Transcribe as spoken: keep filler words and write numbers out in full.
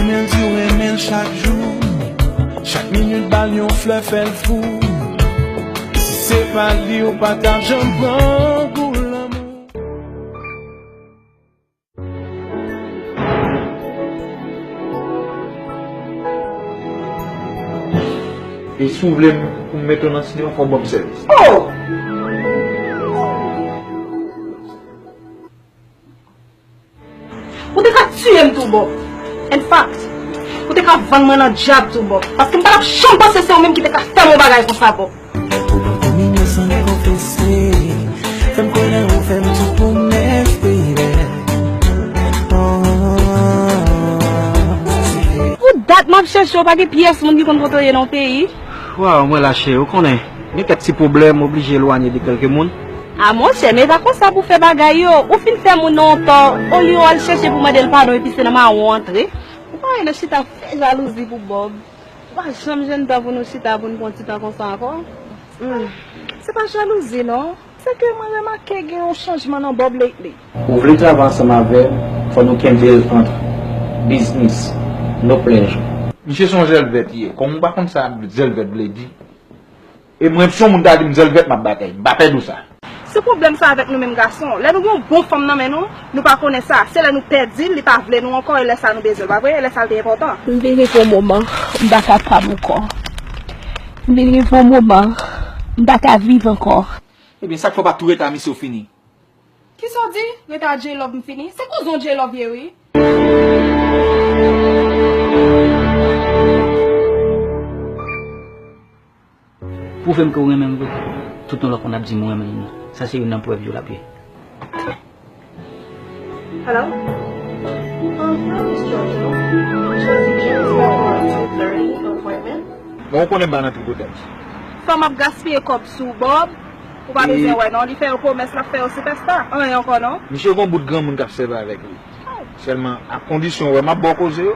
Renmen l, di w renmen l chak jou. Chak minit ba l yon flè, fè l fou. Si se pa li, ou pa t ap janm pran gou lanmou. E si w vle m, pou m mete w nan sinema, fò w ban m sèvis. Oh! Ou te ka tiye m tou, Bob. In fact, ou te ka vann mwen nan dyab tou, Bob. Paske m pa t ap janm panse se ou menm ki te ka fè m yon bagay konsa, Bob. Ou pran kominyon san konfese. Fè m kwè nan ou, fè m tout pwomès, baby. Oh. Pou dat m ap chèche w, pa gen pyès moun ki konn kote w ye nan yon peyi. Waw, mwen la cheri, ou konnen, gen kèk ti pwoblèm, oblije elwanye de kèlke moun. A monchè, men e pa konsa pou fè bagay yo. Ou fin fè moun nan yon tò, olye w al chèche pou mande l padon epi se nan mawon w antre. Ou pa wè nan chita fè jalouzi pou Bob. Ou pa janm jwenn tan pou nou chita pou n pran ti tan konsa ankò. Hmm. Se pa jalouzi non. Se ke mwen remake gen yon chanjman nan Bob lately. Ou vle travay ansanm avè m, fò nou kenbe l ant business, no pleasure. Misye se yon zèl vèt ye. Kòm ou pa konn sa zèl vèt vle di, e mwen si yon moun ta di m zèl vèt, m ap batay. M pa pè di w sa. Se pwoblèm sa avèk nou menm gason. Lè nou gen yon bon fanm nan men nou, nou pa konnen sa. Se lè nou pèdi l, li pa vle nou ankò, e lè sa nou bezwen l, pa vre? E lè sa l te enpòtan. M vin rive yon moman, m pa kapab ankò. M vin rive yon moman, m pa ka viv ankò. Ebyen, sa k fè w pa tou rete a misye w fini? Kisa w di? Rete a J-Love m fini? Se kouzin w J-Love ye wi. Pwouve m ke w renmen m vre. Toutan w ap konn ap di m ou renmen m nan. Sa se youn nan prèv yo l ap ye. Hello? Um, hi, Miss Jojo. Josie James, for a two thirty appointment. Bon, ou konnen m pa nan trik otèl. Fanm ap gaspiye kòb sou Bob. Ou pa bezwen wè non, li fè yo pwomès, l ap fè yo sipèsta. Anyen ankò non. Misye gon bout granmoun k ap sèvi avèk li. Sèlman, ak kondisyon, wè, m ap ba w koze yo.